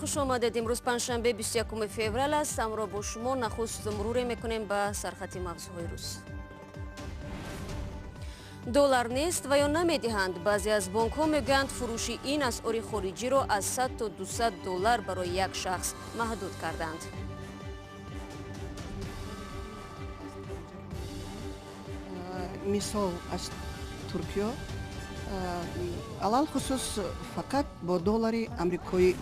Хуш омадед. Имрӯз панҷшанбе, 21 феврал аст. Ҳамроҳ бо шумо нахуст муруре мекунем ба сархати мавзӯъҳои рӯз. Доллар нест ва ё намедиҳанд. Баъзе аз бонкҳо мегӯянд, фурӯши ин асъори хориҷиро аз 100 то 200 доллар барои як шахс маҳдуд карданд. Мисол, аз Туркиё алалхусус фақат бо доллари амрикоӣ.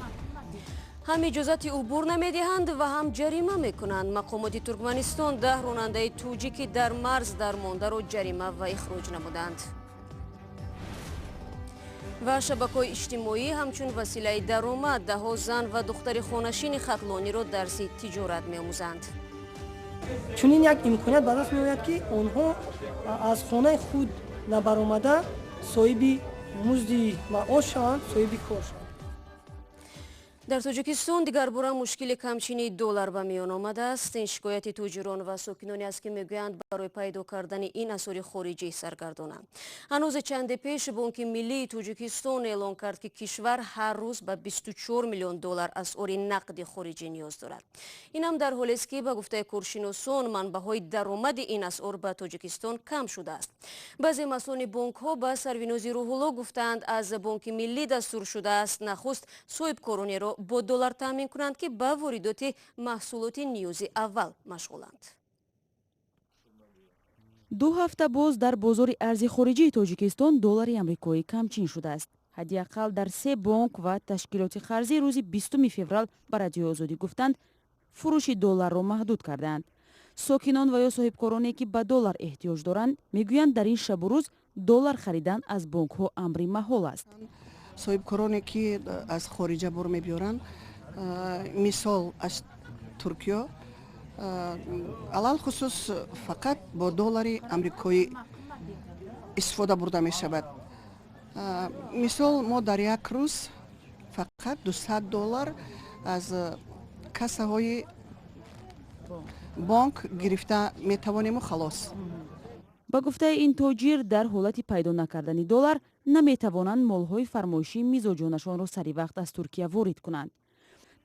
Ҳам иҷозати убур намедиҳанд ва ҳам ҷарима мекунанд. Мақомоти Туркманистон 10 ронандаи тоҷики дар марз дармондаро ҷарима ва ихроҷ намуданд. Ва шабакаҳои иҷтимоӣ ҳамчун василаи даромад, даҳҳо зан ва духтари хонашини хатлониро дарси тиҷорат меомӯзанд. Чунин як имконият ба даст меояд, ки онҳо аз хонаи худ набаромада соҳиби музди маош шаванд, соҳиби кор шаванд. Дар Тоҷикистон дигарбора мушкили камчинии доллар ба миён омадааст. Ин шикояти тоҷирон ва сокиноне аст, ки мегӯянд, барои пайдо кардани ин асъори хориҷӣ саргардонанд. Ҳанӯзе чанде пеш Бонки миллии Тоҷикистон эълон кард, ки кишвар ҳар рӯз ба 24 миллион доллар асъори нақди хориҷӣ ниёз дорад. Инам дар ҳолест, ки ба гуфтаи коршиносон, манбаъҳои даромади ин асъор ба Тоҷикистон кам шудааст. Баъзе масъулони бонкҳо ба Сарвинози Рӯҳулло гуфтаанд, аз Бонки миллӣ дастур шудааст нахуст соҳибкоронеро бо доллар таъмин кунанд, ки ба воридоти маҳсулоти ниёзи аввал машғуланд. 2 ҳафта боз дар бозори арзи хориҷии Тоҷикистон доллари амрикоӣ камчин шудааст. Ҳадди ақал дар се бонк ва ташкилоти қарзӣ рӯзи 20 феврал ба Радиои Озодӣ гуфтанд, фурӯши долларро маҳдуд кардаанд. Сокинон ва ё соҳибкороне, ки ба доллар эҳтиёҷ доранд, мегӯянд, дар ин шабу рӯз доллар харидан аз бонкҳо амри маҳол аст. Соҳибкороне, ки аз хориҷа бор мебиёранд, мисол, аз Туркиё, алалхусус фақат бо доллари амрикоӣ истифода бурда мешавад. Мисол, мо дар як рӯз фақат 200 доллар аз кассаҳои бонк гирифта метавонему халос. Ба гуфтаи ин тоҷир, дар ҳолати пайдо накардани доллар наметавонанд молҳои фармоишии мизоҷонашонро сари вақт аз Туркия ворид кунанд.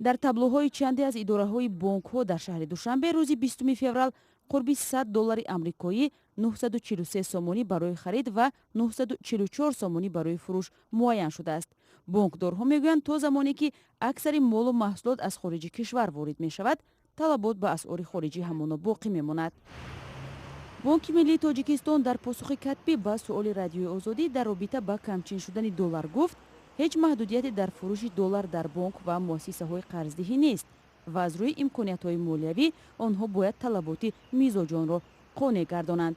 Дар таблоҳои чанде аз идораҳои бонкҳо дар шаҳри Душанбе рӯзи 20 феврал қурби 100 доллари амрикоӣ 943 сомонӣ барои харид ва 944 сомонӣ барои фурӯш муайян шудааст. Бонкдорҳо мегӯянд, то замоне ки аксари молу маҳсулот аз хориҷи кишвар ворид мешавад, талабот ба асъори хориҷӣ ҳамоно боқӣ мемонад. Бонки миллии Тоҷикистон дар посухи катбӣ ба суоли Радиои Озодӣ дар робита ба камчин шудани доллар гуфт, ҳеҷ маҳдудияте дар фурӯши доллар дар бонк ва муассисаҳои қарздиҳӣ нест ва аз рӯи имкониятҳои молиявӣ онҳо бояд талаботи мизоҷонро қонеъ гардонанд.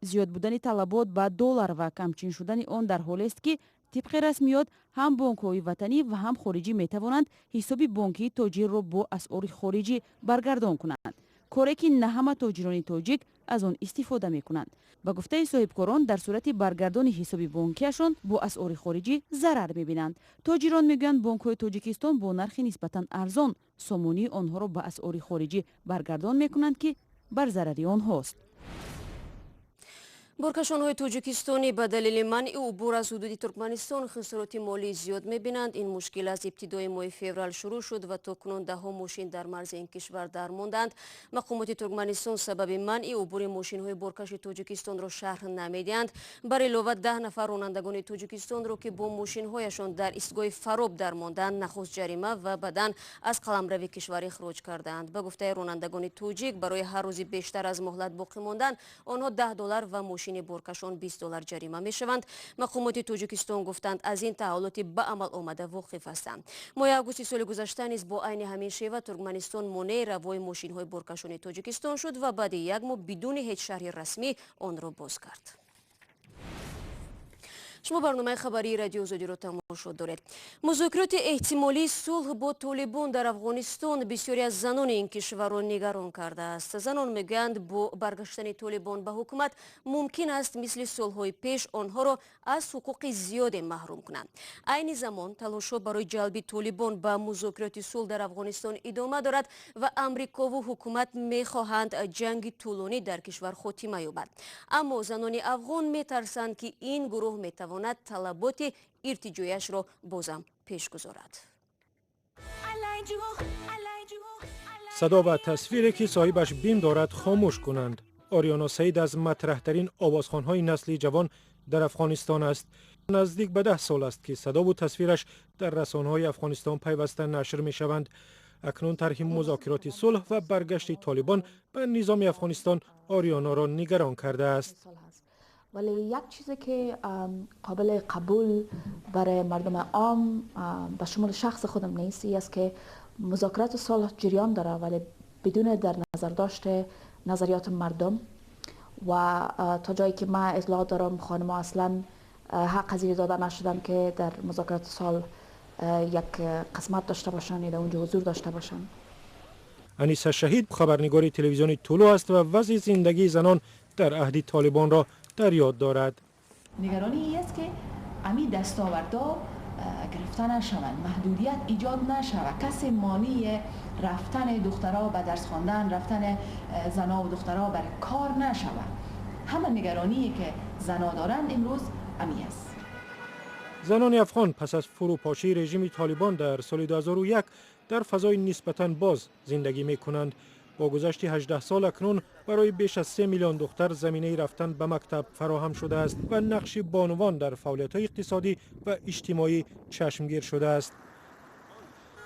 Зиёд будани талабот ба доллар ва камчин шудани он дар ҳолест, ки тибқи расмиёт ҳам бонкҳои ватанӣ ва ҳам хориҷӣ метавонанд ҳисоби бонкии тоҷирро бо асъори хориҷӣ баргардон кунанд, коре ки на ҳама тоҷирони тоҷик аз он истифода мекунанд. Ба гуфтаи соҳибкорон, дар сурати баргардони ҳисоби бонкиашон бо асъори хориҷӣ зарар мебинанд. Тоҷирон мегӯянд, бонкҳои Тоҷикистон бо нархи нисбатан арзон сомонии онҳоро ба асъори хориҷӣ баргардон мекунанд, ки бар зарари онҳост. Боркашонҳои тоҷикистонӣ ба далели манъи убур аз ҳудуди Туркманистон хисороти молии зиёд мебинанд. Ин мушкил аз ибтидои моҳи феврал шурӯъ шуд ва то кунун даҳҳо мошин дар марзи ин кишвар дармонданд. Мақомоти Туркманистон сабаби манъи убури мошинҳои боркаши Тоҷикистонро шарҳ намедиҳанд. Бар илова, 10 нафар ронандагони Тоҷикистонро, ки бо мошинҳояшон дар истгоҳи Фароб дармонданд, нахуст ҷарима ва баъдан аз қаламрави кишвар ихроҷ кардаанд. Ба гуфтаи ронандагони тоҷик, барои ҳар рӯзи бештар аз муҳлат боқӣ мондан онҳо 10 доллар ва мошини боркашон 20 доллар ҷарима мешаванд. Мақомоти Тоҷикистон гуфтанд, аз ин таҳаввулоти ба амал омада воқиф ҳастанд. Моҳи августи соли гузашта низ бо айни ҳамин шева Туркманистон монеи равои мошинҳои боркашони Тоҷикистон шуд ва баъди як моҳ бидуни ҳеҷ шарҳи расмӣ онро боз кард. Шумо барномаи хабарии Радио Озодиро тамошо доред. Музокироти эҳтимолии сулҳ бо Толибон дар Афғонистон бисёре аз занони ин кишварро нигарон кардааст. Занон мегӯянд, бо баргаштани Толибон ба ҳукумат мумкин аст мисли солҳои пеш онҳоро аз ҳуқуқи зиёде маҳрум кунанд. Айни замон талошҳо барои ҷалби Толибон ба музокироти сулҳ дар Афғонистон идома дорад ва Амрикову ҳукумат мехоҳанд ҷанги тӯлонӣ дар кишвар хотима ёбад. Аммо занони афғон метарсанд, ки ин гурӯҳ метавонад талаботи иртиҷояшро бозам пеш гузорад. Садо ва тасвире, ки соҳибаш бим дорад хомӯш кунанд. Ориёно Саид аз матраҳтарин овозхонҳои насли ҷавон дар Афғонистон аст. Наздик ба 10 сол аст, ки садову тасвираш дар расонаҳои Афғонистон пайваста нашр мешаванд. Акнун тарҳи музокироти сулҳ ва баргашти Толибон ба низоми Афғонистон Ориёноро нигарон кардааст. ولی یک چیزی که قابل قبول برای مردم عام، به شمول شخص خودم، نیست است که مذاکرات صلح جریان داره ولی بدون در نظر داشت نظریات مردم و تا جایی که من اطلاع دارم، خانم اصلا حق ازی داده نشدن که در مذاکرات صلح یک قسمت داشته باشن یا در اونجا حضور داشته باشن. Аниса Шаҳид хабарнигори телевизиони Тулӯъ аст ва вазъи зиндагии занон дар аҳди Толибонро дар ёд дорад. نگرانی ای است که امی دستاوردها گرفته نشوند، محدودیت ایجاد نشود، کسی مانع رفتن دخترها به درس خواندن، رفتن زنا و دخترها بر کار نشود. همه نگرانی که زنا دارند امروز امی است. Занони афғон пас аз фурӯпошии режими Толибон дар соли 2001 дар фазои нисбатан боз зиндагӣ мекунанд. Бо гузашти 18 сол акнун барои беш аз 3 миллион духтар заминаи рафтан ба мактаб фароҳам шудааст ва нақши бонувон дар фаъолиятҳои иқтисодӣ ва иҷтимоӣ чашмгир шудааст.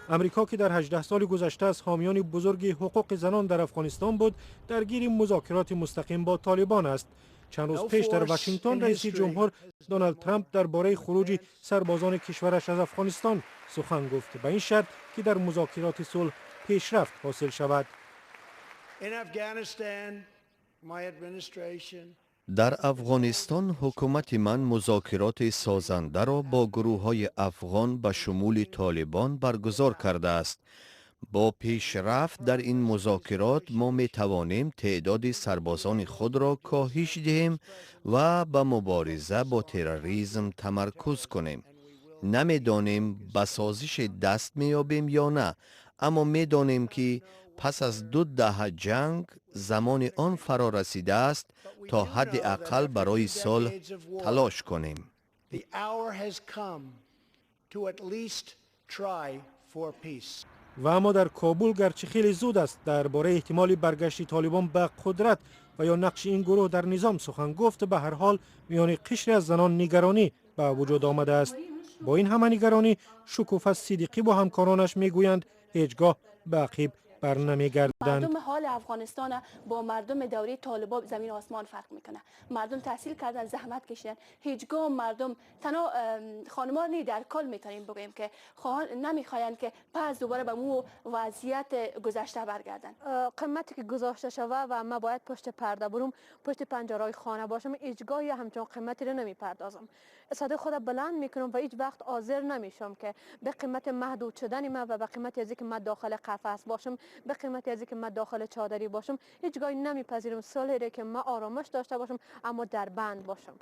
Амрико, ки дар 18 соли гузашта аз ҳомиёни бузурги ҳуқуқи занон дар Афғонистон буд, даргири музокироти мустақим бо Толибон аст. Чанд рӯз пеш дар Вашингтон раиси ҷумҳур Доналд Трамп дар бораи хуруҷи сарбозони кишвараш аз Афғонистон сухан гуфт, ба ин шарт ки дар музокироти сулҳ пешрафт ҳосил шавад. In Afghanistan, my administration Дар Афғонистон ҳукумати ман музокироти созандаро бо гурӯҳҳои афғон, ба шумули Толибон, баргузор кардааст. Бо пешрафт дар ин музокирот мо метавонем теъдоди сарбозони худро коҳиш диҳем ва ба мубориза бо терроризм тамаркуз кунем. Намедонем, ба созише даст меёбем ё на, аммо медонем, ки пас аз 2 даҳа ҷанг замони он фаро расидааст, то ҳадди ақал барои сулҳ талош кунем. The hour has come to at least try for peace. Ва аммо дар Кобул, гарчи хеле зуд аст дар бораи эҳтимоли баргашти Толибон ба қудрат ва ё нақши ин гурӯҳ дар низом сухан гуфт, ба ҳар ҳол миёни қишре аз занон нигаронӣ ба вуҷуд омадааст. Бо ин ҳама нигаронӣ, Шукуфа Сидиқӣ бо ҳамкоронаш мегӯянд, ҳеҷ гоҳ ба ақиб برنمیگردند. مردم حال افغانستان با مردم دوره طالبا زمین آسمان فرق میکنه. مردم تحصیل کردن، زحمت کشیدن. هیچگاه مردم، تنها خانم‌ها نی، در کل میتونیم بگوییم که خواهان نمیخواهند که پس دوباره به مو وضعیت گذشته برگردن. قیمتی که گذاشته شوه و ما باید پشت پرده بروم، پشت پنجرهای خانه باشم، هیچگاهی همچون قیمتی رو نمیپردازم. صدای خود بلند میکنم و هیچ وقت حاضر نمیشم که به قیمت محدود شدن ما و به قیمت ازی که من داخل قفس باشم، به قیمت ازی که من داخل چادری باشم. هیچگاهی نمیپذیرم صلحی که ما آرامش داشته باشم اما در بند باشم.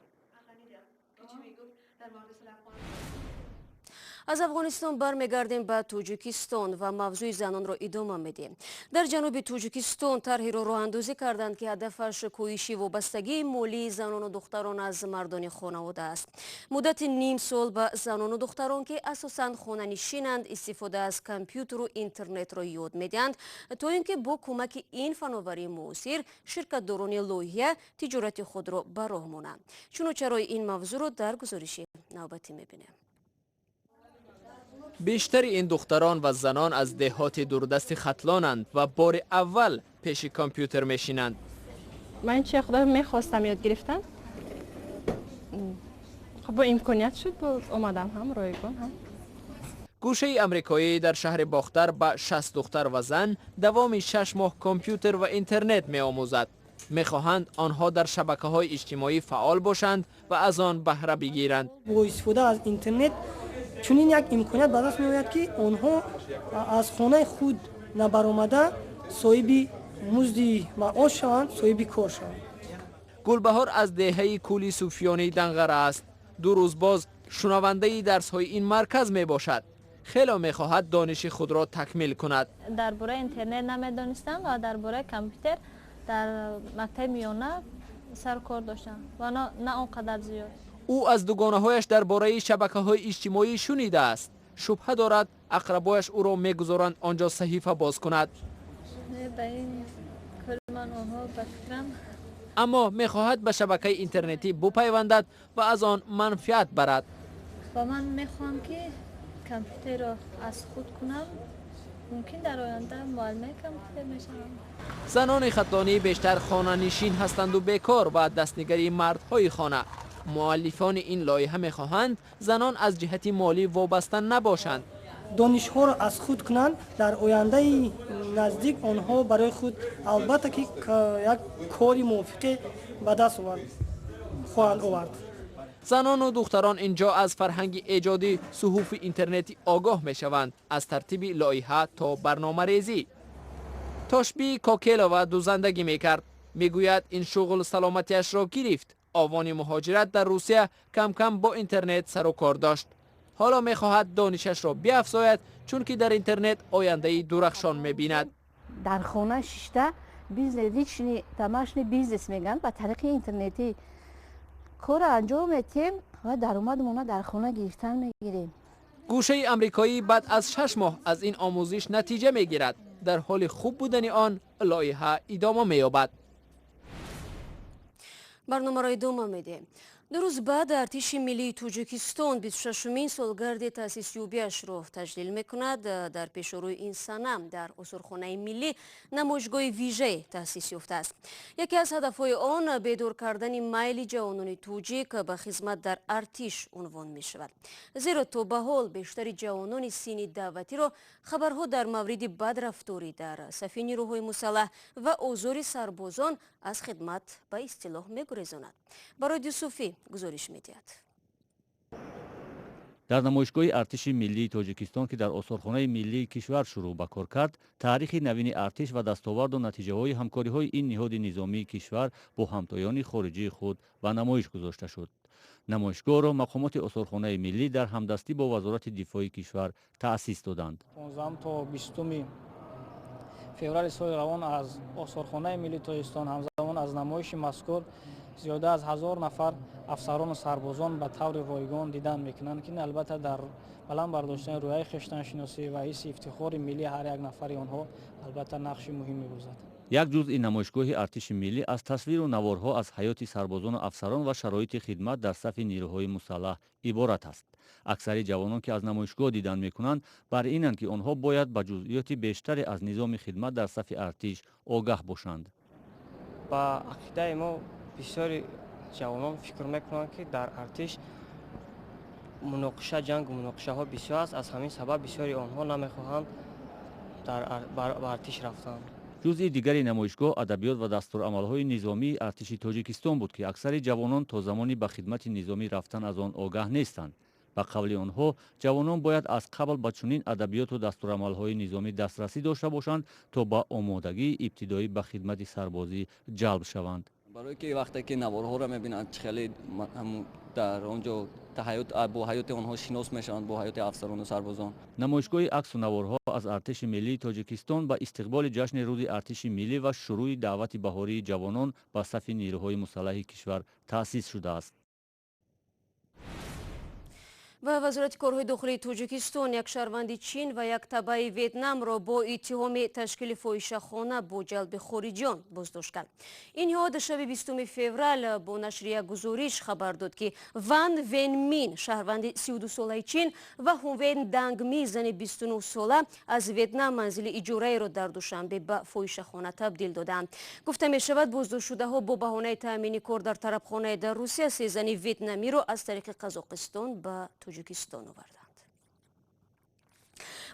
Аз Афғонистон бармегардем ба Тоҷикистон ва мавзӯи занонро идома медиҳем. Дар ҷануби Тоҷикистон тарҳиро роҳандозӣ карданд, ки ҳадафаш коҳиши вобастагии молии занону духтарон аз мардони хонавода аст. Муддати ним сол ба занону духтарон, ки асосан хонанишинанд, истифода аз компютеру интернетро ёд медиҳанд, то ин ки бо кӯмаки ин фановарии муосир ширкатдорони лоиҳа тиҷорати худро ба роҳ монанд. Чуну чарои ин мавзӯъро дар гузориши навбатӣ мебинем. Бештари ин духтарон ва занон аз деҳоти дурдасти Хатлонанд ва бори аввал пеши компютер мешинанд. Ман чи худо мехостам ёд гирифтан. Хуб, бо имконият шуд, боз омадам, ҳам ройгон ҳам. Гӯшаи амрикоӣ дар шаҳри Бохтар ба 60 духтар ва зан давоми 6 моҳ компютер ва интернет меомӯзад. Мехоҳанд онҳо дар шабакаҳои иҷтимоӣ фаъол бошанд ва аз он баҳра бигиранд. Бо истифода аз интернет чунин як имконият ба даст меояд, ки онҳо аз хонаи худ набаромада соҳиби музди маош шаванд, соҳиби кор шаванд. Гулбаҳор аз деҳаи Кӯли Суфиёнии Данғара аст. 2 рӯз боз шунавандаи дарсҳои ин марказ мебошад. Хело мехоҳад дониши худро такмил кунад. Дар бораи интернет намедонистам ва дар бораи компютер дар мактаби миёна сару кор доштам ва на он қадар зиёд. Ӯ аз дугонаҳояш дар бораи шабакаҳои иҷтимоӣ шунидааст. Шубҳа дорад, ақрабояш ӯро мегузоранд он ҷо саҳифа боз кунад. Ба ин кори ман онҳо ба фикрам. Аммо мехоҳад ба шабакаи интернетӣ бупайвандад ва аз он манфиат барад. Ва ман мехоҳам, ки компютерро аз худ кунам. Мумкин, дар оянда муаллимаи компютер мешавам. Занони хатлонӣ бештар хонанишин ҳастанду бекор ва дастнигари мардҳои хона. Муаллифони ин лоиҳа мехоҳанд, занон аз ҷиҳати молӣ вобаста набошанд. Донишҳоро аз худ кунанд, дар ояндаи наздик онҳо барои худ, албатта, ки як кори мувофиқе ба даст хоҳанд овард. Занону духтарон ин ҷо аз фарҳанги эҷоди суҳуфи интернетӣ огоҳ мешаванд, аз тартиби лоиҳа то барномарезӣ. Тошби Кокелова дузандагӣ мекард. Мегӯяд, ин шуғл саломатиашро гирифт. Овони муҳоҷират дар Русия кам-кам бо интернет сару кор дошт. Ҳоло мехоҳад донишашро биафзояд, чунки дар интернет ояндаи дурахшон мебинад. Дар хона шишта бизнес, личный домашний бизнес мегӯянд, ба тариқи интернетӣ корро анҷом медиҳем ва даромадмона дар хона гирифтан мегирем. Гӯшаи амрикоӣ баъд аз 6 моҳ аз ин омӯзиш натиҷа мегирад. Дар ҳоли хуб будани он лоиҳа идома меёбад. Барномаро идома медиҳем. 2 рӯз баъд Артиши миллии Тоҷикистон 26-умин солгарди таъсисёбиашро таҷлил мекунад. Дар пешорӯи ин сана дар Осорхонаи миллӣ намоишгоҳи вижае таъсис ёфтааст. Яке аз ҳадафҳои он бедор кардани майли ҷавонони тоҷик ба хизмат дар артиш унвон мешавад, зеро то ба ҳол бештари ҷавонони синни даъватиро хабарҳо дар мавриди бадрафторӣ дар сафи нирӯҳои мусаллаҳ ва озори сарбозон аз хидмат ба истилоҳ мегурезонад. Барои Юсуфӣ гузориш медиҳад. Дар намоишгоҳи Артиши миллии Тоҷикистон, ки дар Осорхонаи миллии кишвар шурӯъ ба кор кард, таърихи навини артиш ва дастоварду натиҷаҳои ҳамкориҳои ин ниҳоди низомии кишвар бо ҳамтоёни хориҷии худ ба намоиш гузошта шуд. Намоишгоҳро мақомоти Осорхонаи миллӣ дар ҳамдастӣ бо Вазорати дифои кишвар таъсис доданд. 15 то 20 феврали соли равон аз Осорхонаи миллии Тоҷикистон ҳамзамон аз намоиши мазкур зиёда аз 1000 нафар афсарону сарбозон ба таври ройгон дидан мекунанд, ки ин албатта дар баланд бардоштани рӯҳияи хештаншиносӣ ва ҳисси ифтихори миллии ҳар як нафари онҳо албатта нақши муҳим мебозад. Як ҷузъи намоишгоҳи Артиши миллӣ аз тасвиру наворҳо аз ҳаёти сарбозону афсарон ва шароити хидмат дар сафи нирӯҳои мусаллаҳ иборат аст. Аксари ҷавонон, ки аз намоишгоҳ дидан мекунанд, бар инанд, ки онҳо бояд ба ҷузъиёти бештаре аз низоми хидмат дар сафи артиш огаҳ бошанд. Ба ақидаи мо, бисёри ҷавонон фикр мекунанд, ки дар артиш муноқиша, ҷангу муноқишаҳо бисёр аст. Аз ҳамин сабаб бисёри онҳо намехоҳанд ба артиш рафтан. Ҷузъи дигари намоишгоҳ адабиёт ва дастурамалҳои низомии Артиши Тоҷикистон буд, ки аксари ҷавонон то замони ба хидмати низомӣ рафтан аз он огаҳ нестанд. Ба қавли онҳо, ҷавонон бояд аз қабл ба чунин адабиёту дастурамалҳои низомӣ дастрасӣ дошта бошанд, то ба омодагии ибтидоӣ ба хидмати сарбозӣ ҷалб шаванд. Барое ки вақте ки наворҳоро мебинанд, чӣ хеле дар он ҷо бо ҳаёти онҳо шинос мешаванд, бо ҳаёти афсарону сарбозон. Намоишгоҳи аксу наворҳо аз Артиши миллии Тоҷикистон ба истиқболи ҷашни Рӯзи Артиши миллӣ ва шурӯъи даъвати баҳории ҷавонон ба сафи нирӯҳои мусаллаҳи кишвар таъсис шудааст. Ва Вазорати корҳои дохилии Тоҷикистон як шаҳрванди Чин ва як табаи Ветнамро бо иттиҳоми ташкили фоҳишахона бо ҷалби хориҷиён боздошт кард. Ин ниҳод шаби 20 феврал бо нашри як гузориш хабар дод, ки Ван Венмин, шаҳрванди 32-солаи Чин, ва Хунвен Дангми, зани 29-сола аз Ветнам, манзили иҷораеро дар Душанбе ба фоҳишахона табдил додаанд. Гуфта мешавад, боздоштшудаҳо бо баҳонаи таъмини кор дар тарабхонаи дар Русия се зани ветнамиро аз тариқи Қазоқистон ба Тоҷикистон оварданд.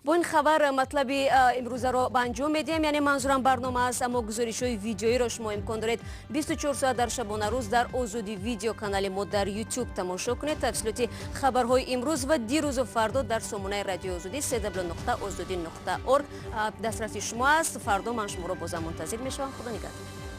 Бо ин хабар матлаби имрӯзаро ба анҷом медиҳем, яъне манзурам барнома аст. Аммо гузоришҳои видеоиро шумо имкон доред 24 соат дар шабонарӯз дар Озоди Видео, канали мо дар Ютуб, тамошо кунед. Тафсилоти хабарҳои имрӯз ва дирӯзу фардо дар сомонаи Радиои Озодӣ www озодӣ org дастраси шумо аст. Фардо ман шуморо бозам мунтазир мешавам. Худо нигаҳдор.